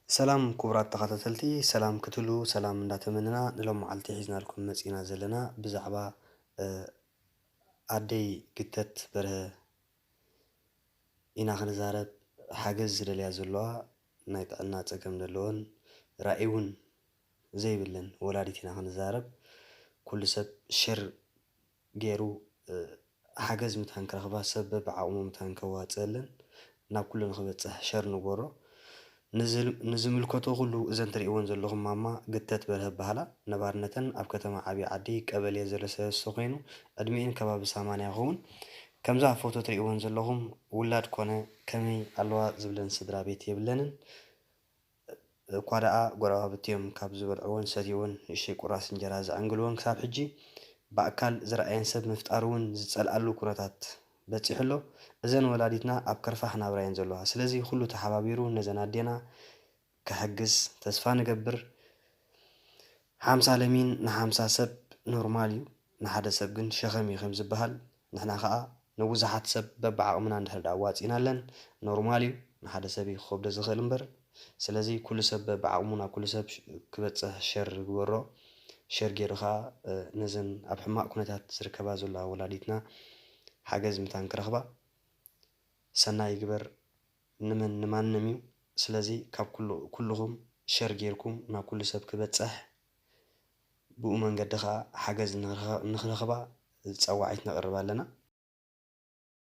ሰላም ክቡራት ተኸታተልቲ፣ ሰላም ክትሉ ሰላም እንዳተመነና ንሎም መዓልቲ ሒዝናልኩም መጺና ዘለና ብዛዕባ ኣደይ ግተት በርሀ ኢና ክንዛረብ። ሓገዝ ዝደልያ ዘለዋ ናይ ጥዕና ጸገም ዘለዎን ራእይ እውን ዘይብለን ወላዲት ኢና ክንዛረብ። ኩሉ ሰብ ሸር ገይሩ ሓገዝ ምታን ክረኽባ ሰብ በብዓቕሙ ምታን ከዋፅእልን ናብ ኩሉ ንክበፅሕ ሸር ንግበሮ። ንዝምልከቶ ኩሉ እዘን ትርእይወን ዘለኹም ማማ ግተት በርሀ በሃላ። ነባርነተን ኣብ ከተማ ዓብዪ ዓዲ ቀበሌ ዘለሰለስተ ኮይኑ ዕድሚኤን ከባቢ ሰማንያ ይኸውን። ከምዛ ፎቶ ትርእይወን ዘለኹም ውላድ ኮነ ከመይ ኣለዋ ዝብለን ስድራ ቤት የብለንን። እኳ ደኣ ጎረባብቲ እዮም ካብ ዝበልዕዎን ዝሰትይዎን ንእሽተይ ቁራስ እንጀራ ዘዕንግልወን ክሳብ ሕጂ ብኣካል ዝረኣየን ሰብ ምፍጣር እውን ዝጸልኣሉ ኩነታት በጺሑ ኣሎ። እዘን ወላዲትና ኣብ ከርፋሕ ናብራ እየን ዘለዋ። ስለዚ ኩሉ ተሓባቢሩ ነዘን ኣዴና ክሕግዝ ተስፋ ንገብር። ሓምሳ ለሚን ንሓምሳ ሰብ ኖርማል እዩ፣ ንሓደ ሰብ ግን ሸኸም እዩ ከም ዝበሃል፣ ንሕና ኸኣ ንብዙሓት ሰብ በብዓቕምና እንድሕር ደኣ ኣዋጺእና ኣለን፣ ኖርማል እዩ፣ ንሓደ ሰብ እዩ ክኸብዶ ዝኽእል እምበር። ስለዚ ኩሉ ሰብ በብዓቕሙ ናብ ኩሉ ሰብ ክበጽሕ ሸር ግበሮ። ሸር ገይሩ ኸኣ ነዘን ኣብ ሕማቕ ኩነታት ዝርከባ ዘለዋ ወላዲትና ሓገዝ ምታን ክረኽባ ሰናይ ይግበር። ንመን ንማንም እዩ። ስለዚ ካብ ኩሉ ኩልኹም ሸር ጌርኩም ናብ ኩሉ ሰብ ክበጽሕ ብኡ መንገዲ ኸኣ ሓገዝ ንኽረኸ- ንኽረኽባ ጸዋዒት ነቕርብ ኣለና።